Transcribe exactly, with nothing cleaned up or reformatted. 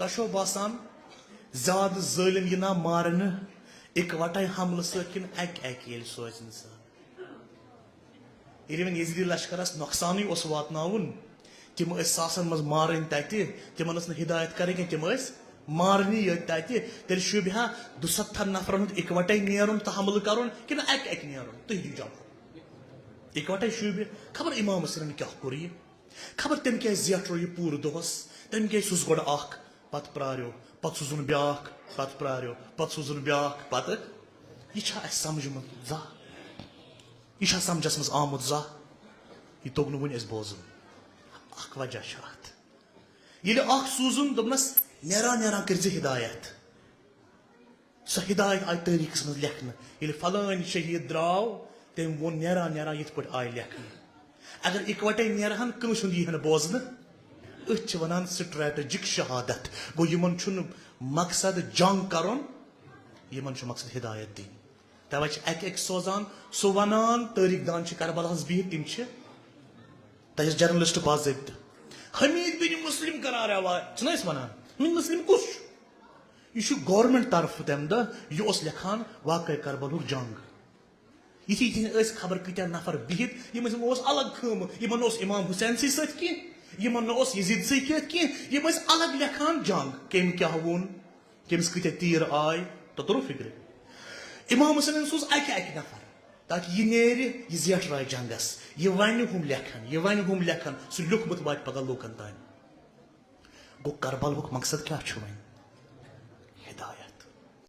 تۄہہِ چھو باسان زیادٕ ظٲلِم یہِ نا مارنہٕ اِکوَٹَے حملہٕ سۭتۍ کِنہٕ اَکہِ اَکہِ ییٚلہِ سوزِ اِنسان؟ ییٚلہِ وۄنۍ یزیدی لشکرس نۄقصانٕے اوس واتناوُن، تِم ٲسۍ ساسن منٛز مارٕنۍ تتہِ، تِمن ٲس نہٕ ہدایت کرٕنۍ کینٛہہ، تِم ٲسۍ مارنی یٲتۍ تتہِ۔ تیٚلہِ شوٗبہِ ہا دُستتھن نفرن ہُنٛد اِکوٹے نیرُن تہٕ حملہٕ کرُن کِنہٕ اکہِ اکہِ نیرُن؟ تُہۍ دِیِو جواب۔ اِکوٹے شوٗبہِ۔ خبر امام حسینن کیٛاہ کوٚر یہِ؟ خبر تٔمۍ کیٛازِ زیٹھرو یہِ پوٗرٕ دۄہس؟ تٔمۍ کیٛازِ سوٗز گۄڈٕ اکھ، پتہٕ پرٛاریو، پتہٕ سوٗزُن بیٛاکھ، پتہٕ پرٛاریو، پتہٕ سوٗزُن بیٛاکھ، پتہٕ؟ یہِ چھا اَسہِ سمجھمُت زانٛہہ؟ یہِ چھا سمجھس منٛز آمُت زانٛہہ؟ یہِ توٚگ نہٕ وُنہِ اَسہِ بوزُن۔ اکھ وجہ چھُ اتھ۔ ییٚلہِ اکھ سوٗزُن، دوٚپنس، "نیران نیران کٔرۍ زِ ہدایت۔" سۄ ہدایت آیہِ تٲریٖخس منٛز لیکھنہٕ۔ ییٚلہِ فلٲنۍ شہیٖد درٛاو، تٔمۍ ووٚن، "نیران نیران یِتھ پٲٹھۍ آیہِ لیکھنہٕ۔" اگر اِکوٹے نیرہن، کٲنٛسہِ ہُنٛد یی ہا نہٕ بوزنہٕ۔ أتھۍ چھِ ونان strategic شہادت۔ گوٚو، یِمن چھُنہٕ مقصد جنگ کرُن، یِمن چھُ مقصد ہدایت دِنۍ۔ توے چھِ اکہِ اکہِ سوزان، سُہ ونان، تٲریٖخ دان چھِ کربلاہس بِہِتھ، تِم چھِ تتہِ ٲسۍ journalist باضٲبطہٕ۔ حمید بن مسلم کران رواج، چھِنہ أسۍ ونان؟ حمید مسلم کُس چھُ؟ یہِ چھُ government طرفہٕ تمہِ دۄہ، یہِ اوس لیکھان واقعہ کربلہُک جنگ۔ یِتھی یِتھی ٲسۍ خبر کۭتیاہ نفر بِہِتھ، یِم ٲسۍ، یِمو اوس الگ خٲمہٕ، یِمن نہ اوس امام حسین سی سۭتۍ کینٛہہ، یِمن نہ اوس یزید سی کینٛہہ، یِم ٲسۍ الگ لیکھان جنگ، کٔمۍ کیٛاہ ووٚن، کٔمِس کۭتیاہ تیٖر آے، تۄہہِ توٚرُو فِکرِ؟ امام حسینن سوٗز اکہِ اکہِ نفر، تاکہِ یہِ نیرِ، یہِ زیٹھرایہِ جنگس، یہِ ونہِ، ہُم لیکھن، یہِ ونہِ، ہُم لیکھن، سُہ لیوٗکھمُت واتہِ پگاہ لوٗکن تام۔ گوٚو، کربلہُک مقصد کیٛاہ چھُ وۄنۍ؟